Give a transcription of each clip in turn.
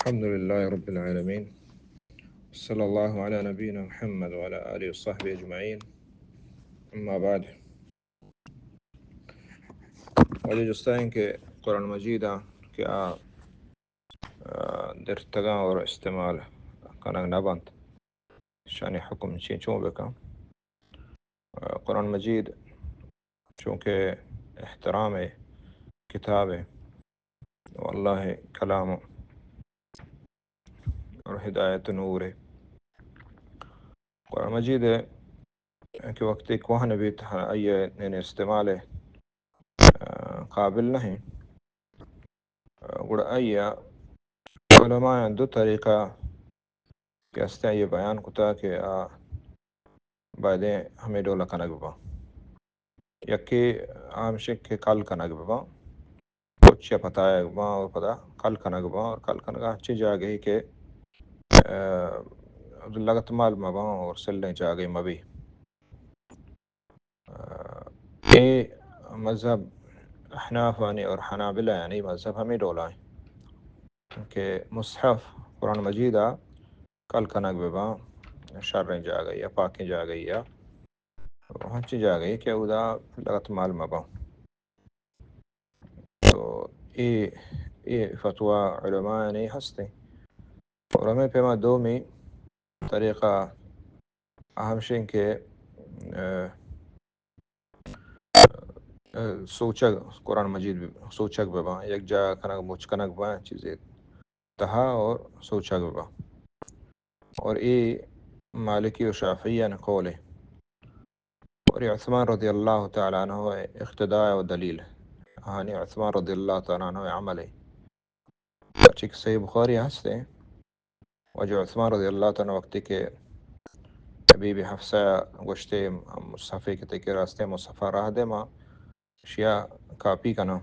الحمد لله رب العالمين. صلى الله على نبينا محمد وعلى آله وصحبه أجمعين. أما بعد. واجہ جستا ایں کہ قرآن مجید ءَ کہ آ، آ، درتگاں اور استعمال کنگ نہ بنت، شانی حکم چی چون بکن؟ آ، قرآن مجید چونکہ احترام کتاب ءَ، و اللہ کلام اور ہدایت نور ءَ۔ قرآن مجید ءَ کہ وقتی کوہن بیت، آئی ءِ نین استعمال ءِ، آ، قابل نہ ایں۔ آ، گڑا آئی ءَ علماء دو طریقہ کہ ہستیں، آئی ءَ بیان کتا کہ آ بایدیں ہمے ڈول ءَ کنگ بہ باں۔ یکے ہمشیں کہ کل کنگ بہ باں، پچ ءَ پتایگ باں اور پدا کل کنگ باں، اور کل کنگ ءَ ہنچیں جاگہے کہ، آ، لگت مال مہ باں اور سلیں جاگہے مہ بی۔ آ، اے مذہب احنافانی اور حنابلہ یعنی مذہب ہمے ڈولا ایں کہ مصحف قرآن مجید ءَ کل کنگ بہ باں شریں جاگہے یا پاکیں جاگہے یا ہنچیں جاگہے کہ اودا لگت مال مہ باں۔ تو اے، اے فتویٰ علماء نے ہستیں۔ اور ہمے پیما دومی طریقہ ہمشیں کہ، آ، آ، سوچگ، قرآن مجید سوچگ بہ باں، یک جاہ کنگ، مچ کنگ باں چیزے تہا اور سوچگ بہ باں۔ اور اے مالکی و شافعیانی قول ایں۔ اور اے عثمان رضی اللہ تعالی عنہ ءِ اقتداء و دلیل، یعنی عثمان رضی اللہ تعالی عنہ ءِ عمل ایں۔ پرچہ کہ صحیح بخاری ہستیں، واجہ عثمان رضی اللہ تعالی عنہ وقتی کہ بی بی حفصہ ءَ گوشتے، مصحفے کہ تئی کرا ہستیں، مصحف ءَ راہ دے، ما شیا کاپی کناں،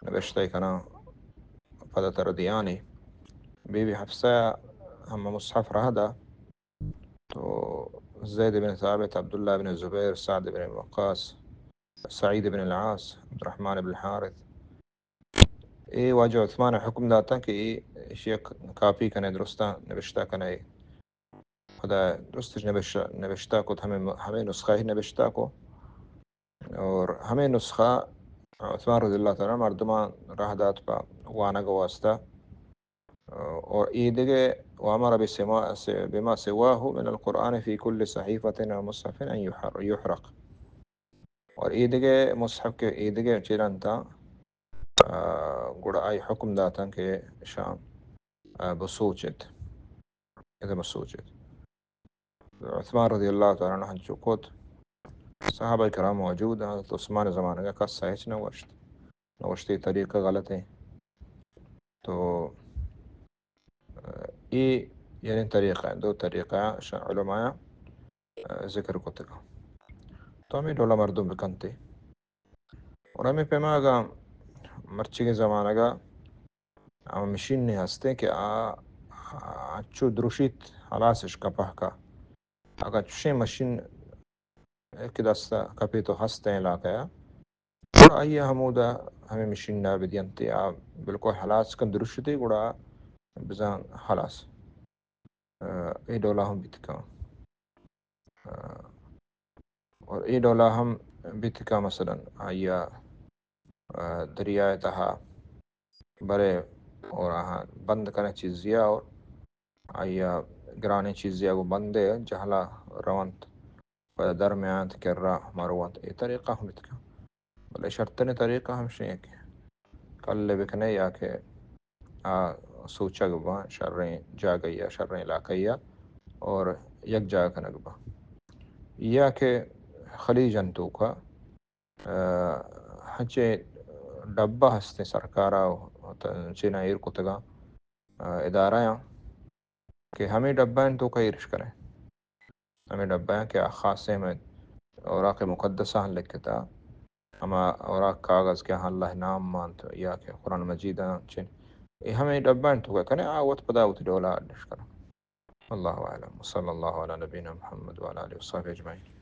نبشتہ کناں، پدا ترا دیانے۔ بی بی حفصہ ءَ ہما مصحف راہ دا، تو زید بن ثابت، عبداللہ بن زبیر، سعد بن وقاص، سعید بن العاص، عبدالرحمن بن الحارث، اے واجہ عثمان ءَ حکم داتاں کہ اے ایشی ءَ کاپی کنے، درستاں نبشتہ کنے۔ پدا درستش نبش-، نبشتہ کت، ہمے، ہمے نسخہ ہی نبشتہ کو۔ اور ہمے نسخہ عثمان رضی اللہ تعالی عنہ مردمان راہ دات پہ وانگ واسطہ۔ اور اے دگہ وامر بسما-، س-، بما سواه من القرآن في كل صحيفة أو مصحف أن يحر-، يحرق۔ اور اے دگہ مصحف کہ اے دگہ چیرنتاں، آ، گڑا آئی حکم داتاں کہ شام، آ، بسوچت۔ ادا بسوچت۔ عثمان رضی اللہ تعالی عنہ ہنچو کت۔ صحابہ کرام موجود اَنت، حضرت عثمان زمانگ ءَ کس ءَ ہچ نہ گوشت۔ نہ گوشت اے طریقہ غلط ایں۔ تو، آ، اے یعنی طریقہ ایں، دو طریقہ ایں، شان علماء، آ، ذکر کتگ۔ تو ہمے ڈولا مردم بکنتے۔ اور ہمے پیما اگاں مرچیگیں زمانگ ءَ ہما مشین ہستیں کہ آ، آ، انچو دروشیت، ہلاسش کپہ کا۔ اگاں چشیں مشین کہ دست ءَ کپیت و ہستیں علاقہ ءَ، گڑا آئی ءَ ہمودا ہمے مشین ءَ بدینت، آ بالکل ہلاس کن، دروشیت، گڑا بزاں ہلاس۔ آ، اے ڈولا ہم بیت کن۔ آ، اور اے ڈولا ہم بیت کن، مثلاً آئی ءَ، آ، دریا ءِ تہا برے اور آہاں بند کنے چیزے ءَ، اور آئی ءَ گرانیں چیزے ءَ گوں بندے جہلا رونت، پدا در میانت، کرا مروانت۔ اے طریقہ ہم بیت کن۔ بلے شرتریں طریقہ ہمشیں کہ کل بکنے یا کہ آ سوچگ باں شریں جاگہ یا شریں علاقہ یا اور یک جاگہ کنگ باں۔ یا کہ خلیج انتوکا، آ، ہنچیں ڈبہ ہستیں سرکارا چینا ایر کتگاں، آ، ادارہ آں کہ ہمیں ڈبہ انتوکا ایرش کریں۔ ہمے ڈبہ آں کہ آ خاصیں ہمے اوراق مقدسہ آں لکھتا، ہما اوراق کاغذ کہ آہاں اللہ نام مانت یا کہ قرآن مجید آں چن، اے ہمے ڈبہ آں توکا کنے، آ وت پدا وتی ڈولا اڈش کن۔ اللہ اعلم، وصلی اللہ علی نبینا محمد وعلی آلہ وصحبہ اجمعین۔